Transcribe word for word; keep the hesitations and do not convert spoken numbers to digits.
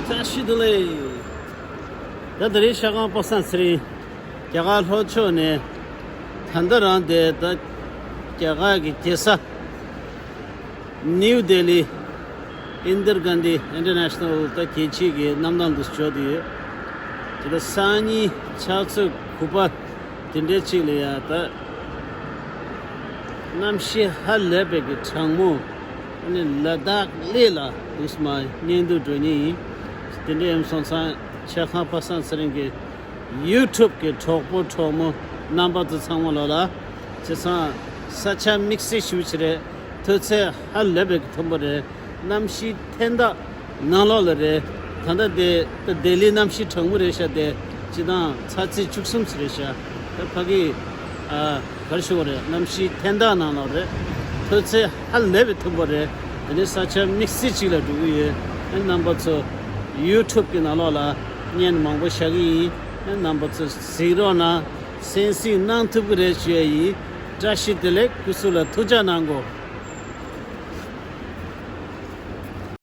བཀྲ་ཤིས་བདེ་ལེགས། ད་དེ་རིང་ཤར་ཁང་པ་སངས་ཚེ་རིང་རྒྱ་གར་ལྷོ་ཕྱོགས་ནས། ད་ལྟ་རང་དེ་ད་རྒྱ་གར་གྱི་རྒྱལ་ས་ནིའུ་ལྡི་ལི་ཨིན་དིར་གྷན་དྷི་ཨིན་ཊར་ནེ་ཤ་ནལ་ད་རྒྱལ་སྤྱིའི་གི་གནམ་ཐང་དུ་འབྱོར་དུ་ཡོད། དེ་ད་སང་ཉིན་ཕྱག་ཚོད་དགུ་པ་དེ་འདྲའི་ཅིག་ལ་ཡ་ད་གནམ་གཤིས་ཧ་ལས་པའི་གི་གྲང་མོ། ཨ་ནི་ལ་དྭགས་གླེ་ལ་འདུག་སེ་མར་བརྙན་ཐུང་འགྲོ་མཁན་ཡིན། དེ་འདྲ་ཡིན་སོང་ཙང་ཤར་ཁང་པ་སངས་ཚེ་རིང་གི་ཡུ་ཊུབ་གི་གྲོགས་པོ་གྲོགས་མོ་རྣམ་པ་ཚོ་ཚང་མ་ལོ་ལ། བྱས་ཙང་ས་ཆ་དམིགས་བསལ་ཞེ་པོ་ཅིག་རེད། མཐོ་ཚད་ཧ་ལས་པའི་མཐོན་པོ་རེད། གནམ་གཤིས་ཐན་ཐག་ནང་ལོགས་ལ་རེད། ད་ལྟ་དེ་ལྡི་ལི་གནམ་གཤིས་གྲང་མོ་རེད་ཤག་དེ་སྤྱིར་བཏང་ཚ་ཚད་བཅུ་གསུམ་ཙམ་རེད་ཤག་ད་ཕ་གི་ཨ་ག་རེ་ཞུ་དགོས་རེད། གནམ་གཤིས་ཐན་ཐག་ནང་ལོགས་རེད། མཐོ་ཚད་ཧ་ལས་པའི་མཐོན་པོ་རེད། དེ་ནས་ས་ཆ་དམིགས་བསལ་ཅིག་ལ་འགྲོ་གི་ཡོད། ཨ་རྣམ་པ་ཚོ་ཡུ་ཊུབ་གི་ནང་ལོགས་ལ་བརྙན་མང་པོ་བཞག་གི་ཡིན། ཨ་རྣམ་པ་ཚོ་གཟིགས་རོགས་གནང་། གསན་གཟིགས་གནང་ཐུབ་ཀྱི་རེད་ཞུ་ཡ་ཡིན། བཀྲ་ཤིས་བདེ་ལེགས། སྐུ་གཟུགས་ལ་ཐུགས་ཅག་གནང་གོ།